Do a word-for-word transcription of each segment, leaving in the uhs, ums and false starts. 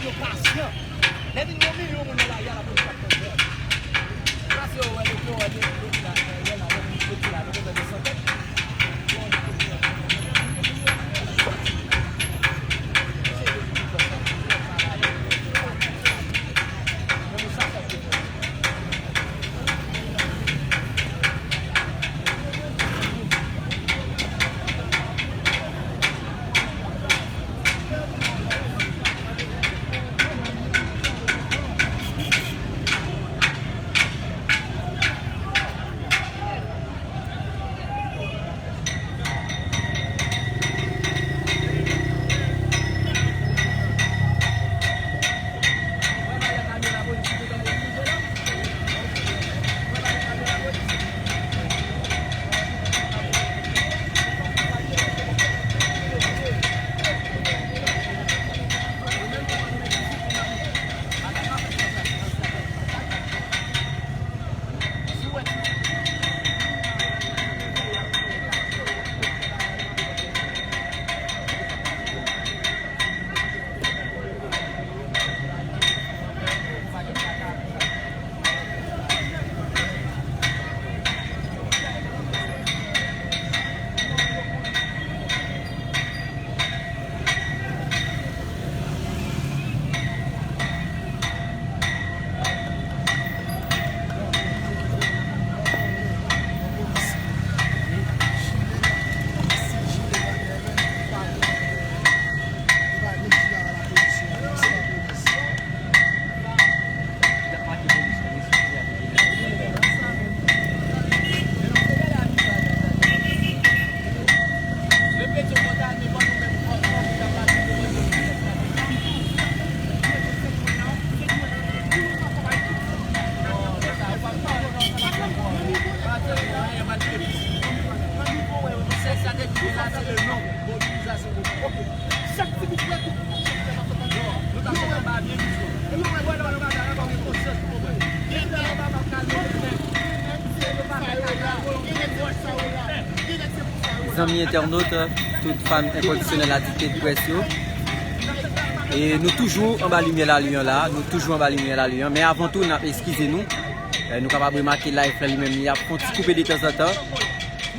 Yo pasyan. Lè vin yon milyon moun nan lari a, lapolis ap pran zam. Pase yo wè, yo wè, yo wè, yo wè, yo wè, yo wè, yo wè, yo wè, yo wè, Zanmi entènot, tout fan enkondisyonèl a Dikte Press yo. E nou toujou anba limyè lali an la, nou toujou anba limyè lali an. Men avan tou, n ap eskize nou. Eh, nou kapab remake live la li menm, li ap fè yon ti koupe de tanzantan.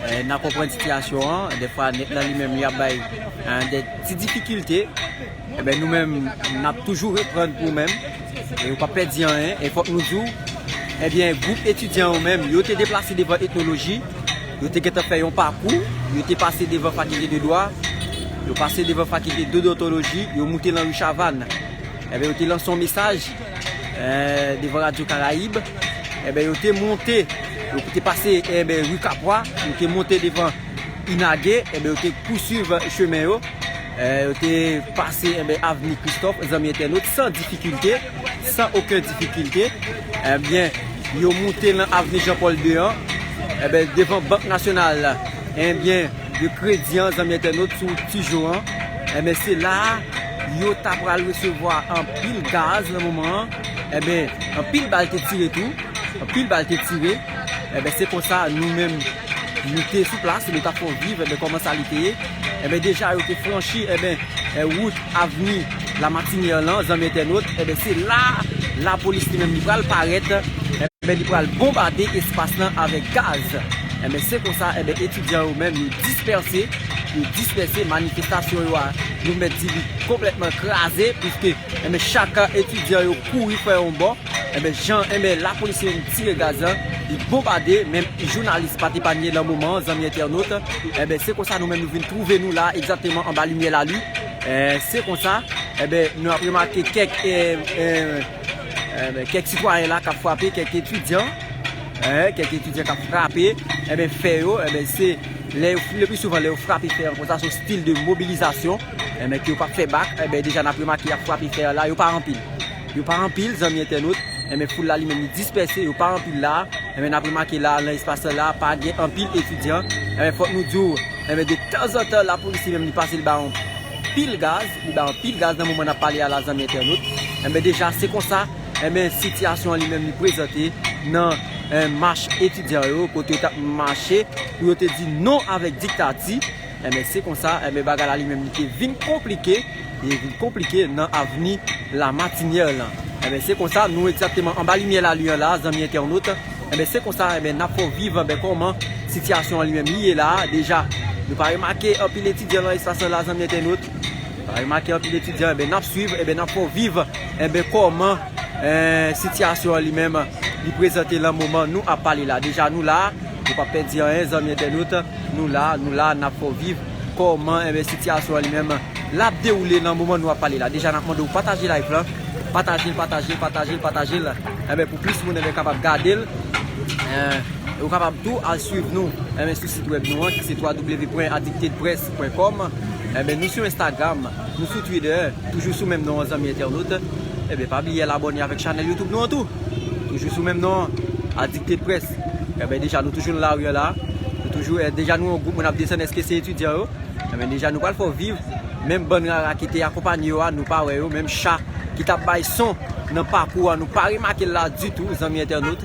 Eh, n a konprann sitiyasyon an, dèfwa nèt la li menm, li ap bay, eh, de ti difikilte. Enben, nou menm, n ap toujou reprann pou ou menm. E ou p ap pèdi anyen. E fòk nou di w, ebyen, gwoup etidyan yo menm, yo te deplase devan Etnoloji. Yo te gentan fè yon pakou. Yo te pase devan Fakilte de Dwa. Yo pase devan Fakilte de Dodontoloji. Yo moute nan ri Chavann. Enben, yo te lanse yon mesaj, eh, devan Radyo Karayib. Enben, yo te monte, yo te pase, enben, ri Kapwa, yo te monte devan Inage, enben, yo te pouswiv chemen yo. Eh, yo te pase, enben, avni Kristòf, zanmi entènot, san difikilte, san okenn difikilte. Ebyen, yo moute nan avni Jan Pòl de an, enben, devan Bank Nasyonal, enben, de Kredi an, zanmi entènot, sou Tijo an. Enben, se la a yo ta pral resevwa anpil gaz nan moman an. Enben, anpil bal te tire tou. Anpil bal te tire. Enben, se konsa, nou menm, nou te sou plas, nou t ap fè yon viv, enben, kòman sa li te ye. Enben, deja, yo te franchi, enben, eh, wout avni Lamatinyè lan, zanmi entènot. Enben, se la, lapolis li menm, li pral parèt, enben, li pral bonbade espas lan avèk gaz. Enben, se konsa, enben, etidyan yo menm, yo dispèse, yo dispèse, manifestasyon yo a, nou mèt di li konplètman kraze, piske, enben, chak etidyan yo kouri fè yon bò. Enben, jan, enben, lapolis menm tire gaz lan, li bonbade, menm jounalis pa t epanye nan moman an, zanmi entènot. Enben, se konsa nou menm nou vin twouve nou la, egzakteman anba limyè lali. Eh, se konsa, enben, nou ap remake kèk, eh, eh, enben, kèk sitwayen la k ap frape, kèk etidyan, eh, kèk etidyan k ap frape, enben, fè yo, enben, se lè yo, le pli souvan, lè yo frape fè an konsa, se yon stil de mobilizasyon, enben, ke yo p ap fè bak, enben, deja n ap remake y ap frape fè an la, yo pa anpil. Yo pa anpil, zanmi entènot. Enben, foul la li menm li dispèse, yo pa anpil la. Enben, n ap remake la, nan espas la, pa gen anpil etidyan. Enben, fòk nou di w, enben, de tanzantan, lapolis li menm li pase, li ba yon pil gaz, li ba yon pil gaz nan moman n ap pale a la, zanmi entènot. Enben, deja, se konsa, enben, sitiyasyon an li menm li prezante nan, eh, mach etidyan yo, kote yo t ap mache pou yo te di non avèk diktati. Enben, se konsa, enben, bagay la li menm li te vin konplike, li vin konplike nan avni La Matinière lan. Enben, se konsa, nou egzakteman anba limyè lali an la, zanmi entènot. Enben, se konsa, enben, n ap fè w viv, enben, kòman sitiyasyon an li menm li ye la a. Deja, nou pa remake anpil etidyan nan espas lan la, zanmi entènot. Nou pa remake anpil etidyan, enben, n ap swiv, enben, n ap fè w viv, enben, kòman, eh, sitiyasyon an li menm li prezante lan moman nou ap pale la. Deja, nou la, nou p ap pèdi anyen, zanmi entènot. Nou la, nou la, n ap fè w viv kòman, enben, sitiyasyon an li menm l ap dewoule nan moman nou ap pale la. Deja, n ap mande w pataje live lan. Pataje l, pataje l, pataje l, pataje l. Enben, pou plis moun, enben, kapab gade l. Eh, e ou kapab tou al swiv nou, enben, sou sit wèb nou an, ki se w w w pwen adikte de près pwen kòm. Enben, nou sou Instagram, nou sou Twitter, toujou sou menm non an, zanmi entènot. Enben, pa bliye al abòne avèk chanèl YouTube nou an tou. Toujou sou menm non an, Adikte de Près. Enben, deja, nou toujou nan lari an la. Nou toujou, eh, deja, nou yon gwoup moun ap desann, èske se etidyan yo? Enben, deja, nou pral fè w viv. Menm bann rara ki te akonpanye yo a, nou pa wè yo. Menm cha ki t ap bay son nan pakou a, nou pa remake l la ditou, zanmi entènot.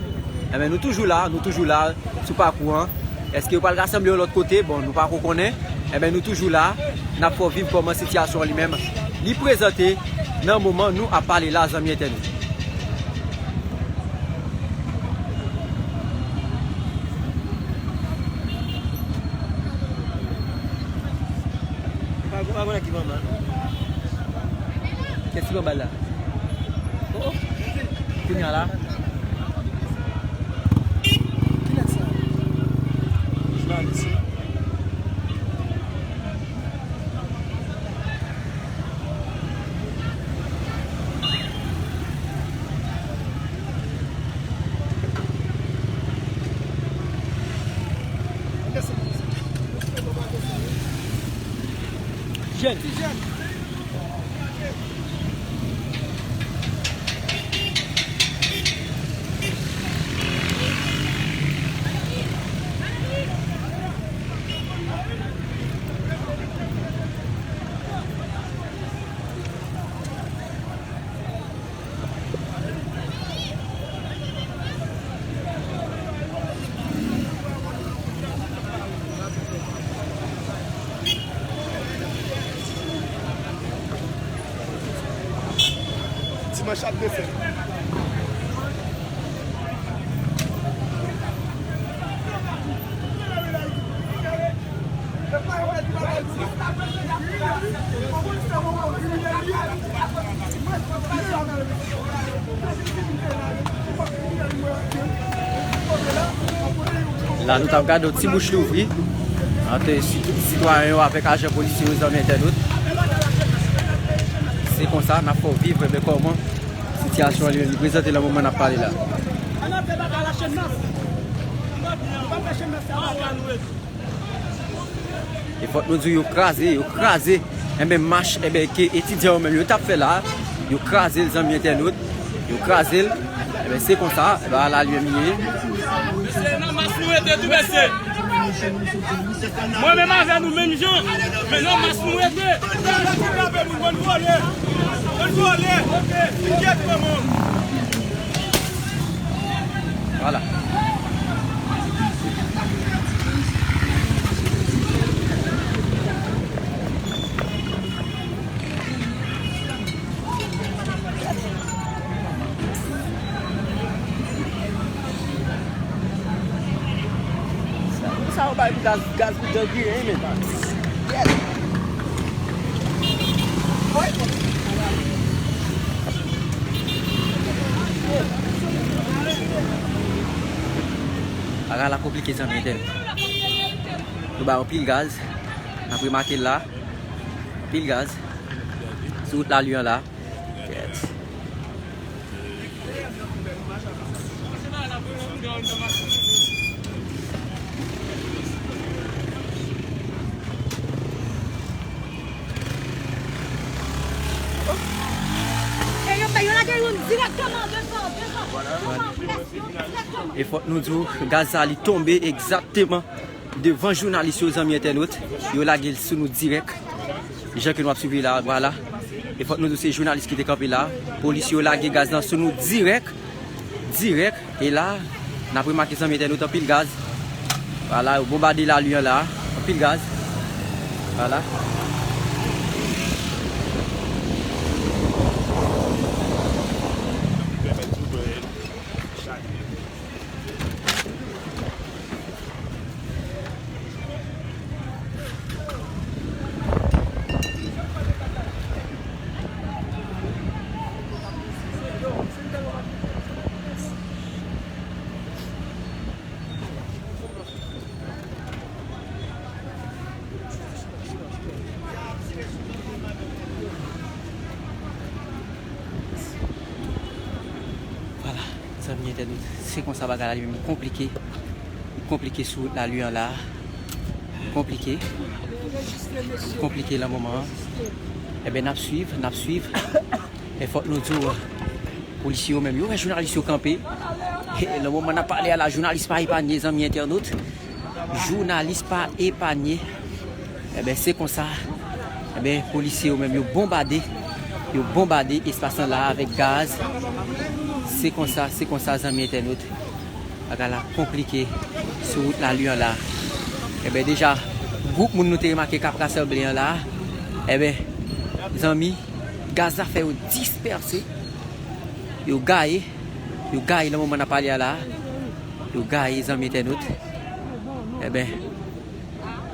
Enben, nou toujou la, nou toujou la sou pakou an. Èske yo pral rasanble yon lòt kote? Bon, nou pa ko konnen. Enben, nou toujou la, n ap fè w viv kòman sitiyasyon an li menm li prezante nan moman nou ap pale la, zanmi entènot. Pa, pa konnen ki manman. Kèsi manman la? Oh, oh. Kounye a la. Ki nèg sa? Jounalis wi. Jèn. Dimanch ap desann. La, nou t ap gade yon ti bouch louvri ant sitwayen yo avèk ajan polisye yo, zanmi entènot. Se konsa, n ap fè w viv, enben, kòman sitiyasyon an li menm li prezante nan moman n ap pale la. E fòk nou di w, yo kraze, yo kraze. Enben, mach, enben, ke etidyan yo menm yo t ap fè la, yo kraze l, zanmi entènot. Yo kraze l. Enben, se konsa, enben, ala li menm li ye. Mesye, nan mas nou rete tou, mesye. Mwen menm avè nou, menm jan. Men nan mas nou rete. Ann vole. Ann vole. Enkyèt kòman. Vwala. Sa yo bay pou gaz, gaz pou dangriye, wi, men. Bagay la konplike, zanmi entènot. Nou bay anpil gaz. N ap remake l la. Anpil gaz. Sou wout Lali an la. Kèt. E yo fè, yo lage youn dirèkteman devan, devan, devan près yo dirèkteman. E fòk nou di w, gaz sa li tonbe egzakteman devan jounalis yo, zanmi entènot. Yo lage l sou nou dirèk. Jan ke nou ap swiv li la, vwala. E fòk nou di w se jounalis ki te kanpe la. Polis yo lage gaz lan sou nou dirèk. Dirèk. E la, n ap remake, zanmi entènot, anpil gaz. Vwala, yo bonbade Lali an la. Anpil gaz. Vwala. Zanmi entènot, se konsa bagay la li menm li konplike. Li konplike sou wout Lali an la. Li konplike. Li konplike nan moman an. Ebyen, n ap swiv, n ap swiv. E fòk nou di w, polisye yo menm, yo wè jounalis yo kanpe. E nan moman n ap pale a la, jounalis pa epanye, zanmi entènot. Jounalis pa epanye. Ebyen, se konsa. Ebyen, polisye yo menm, yo bonbade. Yo bonbade espas lan la avèk gaz. Se konsa, se konsa, zanmi entènot. Bagay la konplike sou wout Lali an la. Ebyen, deja, gwoup moun nou te remake k ap rasanble an la. Ebyen, zanmi, gaz la fè yo dispèse. Yo gaye. Yo gaye nan moman n ap pale a la. Yo gaye, zanmi entènot. Ebyen,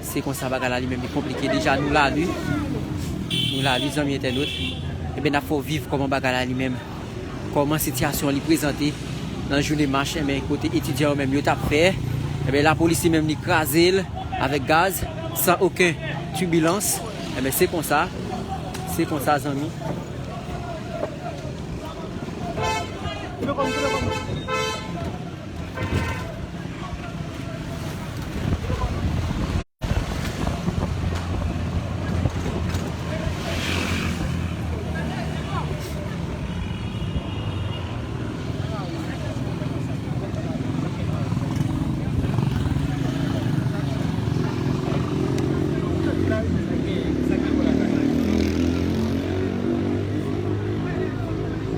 se konsa bagay la li menm li konplike. Deja nou Lali. Nou Lali, zanmi entènot. Ebyen, n ap fè w viv kòman bagay la li menm. Kòman sitiyasyon li prezante nan jounen mach, ebyen, kote etidyan yo menm yo t ap fè. Ebyen, lapolis li menm li kraze l avèk gaz, san okenn tibilans. Ebyen, se konsa. Se konsa, zanmi.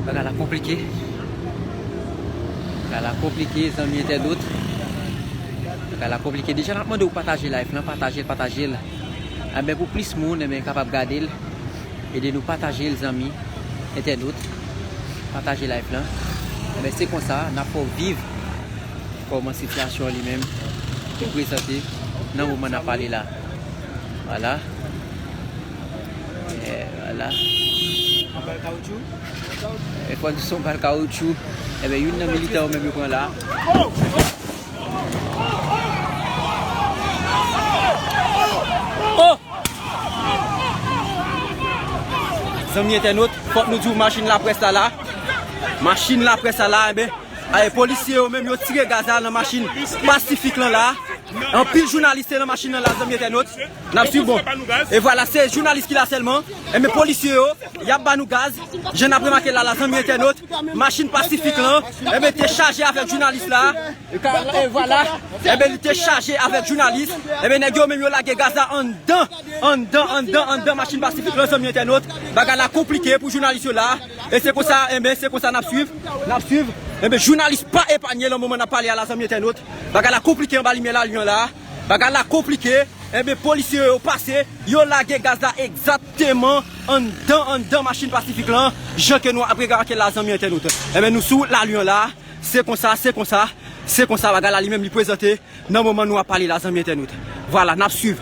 Bagay la konplike. Bagay la konplike, zanmi entènot. Bagay la konplike. Deja n ap mande w pataje live lan, pataje l, pataje l. Enben, pou plis moun, enben, kapab gade l. Ede nou pataje l, zanmi entènot. Pataje live lan. Enben, se konsa, n ap fè w viv kòman sitiyasyon an li menm te prezante nan moman n ap pale la. Vwala. E, vwala. E fò di se yon bal kawotchou. Enben, youn nan militan yo menm yo pran la. Oh! Zanmi entènot, fòk nou di w machin laprès la la. Machin laprès la la, enben, e, polisye yo menm yo tire gaz la nan machin Pasifik lan la. Anpil jounalis te nan machin nan la, zanmi entènot. N ap swiv bon. E vwala, se jounalis ki la sèlman. Enben, polisye yo, y ap ba nou gaz. Jan n ap remake la la, zanmi entènot. Machin Pasifik lan, enben, te chaje avèk jounalis la. E ka-, e vwala. Enben, li te chaje avèk jounalis. Enben, nèg yo menm yo lage gaz la anndan, anndan, anndan, anndan machin Pasifik lan, zanmi entènot. Bagay la konplike pou jounalis yo la. E se konsa, enben, se konsa n ap swiv. N ap swiv. Enben, jounalis pa epanye nan moman n ap pale a la, zanmi entènot. Bagay la konplike anba limyè Lali an la. Bagay la konplike. Enben, polisye yo pase, yo lage gaz la egzakteman anndan, anndan machin Pasifik lan, jan ke nou ap remake la, zanmi entènot. Enben, nou sou wout Lali an la, se konsa, se konsa, se konsa bagay la li menm li prezante nan moman nou ap pale la, zanmi entènot. Vwala, n ap swiv,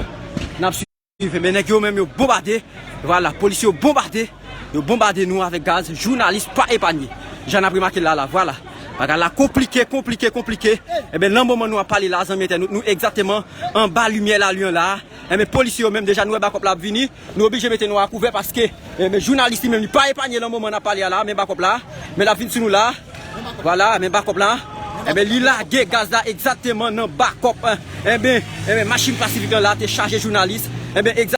n ap swiv. Enben, nèg yo menm yo bonbade, vwala, polisye yo bonbade, yo bonbade nou avèk gaz, jounalis pa epanye. Jan n ap remake la, la, vwala. Bagay la konplike, konplike, konplike. Enben, nan moman nou ap pale la, zanmi entènot, nou egzakteman anba limyè Lali an la. Enben, polisye yo menm, deja nou wè bakòp la ap vini. Nou oblije mete nou a kouvè paske, enben, jounalis li menm, li pa epanye nan moman n ap pale a la. Men bakòp la, men l ap vin sou nou la. Vwala, men bakòp la. Enben, li lage gaz la egzakteman nan bakòp, enben, enben, machin Pasifik lan la te chaje jounalis. Enben, egzakteman.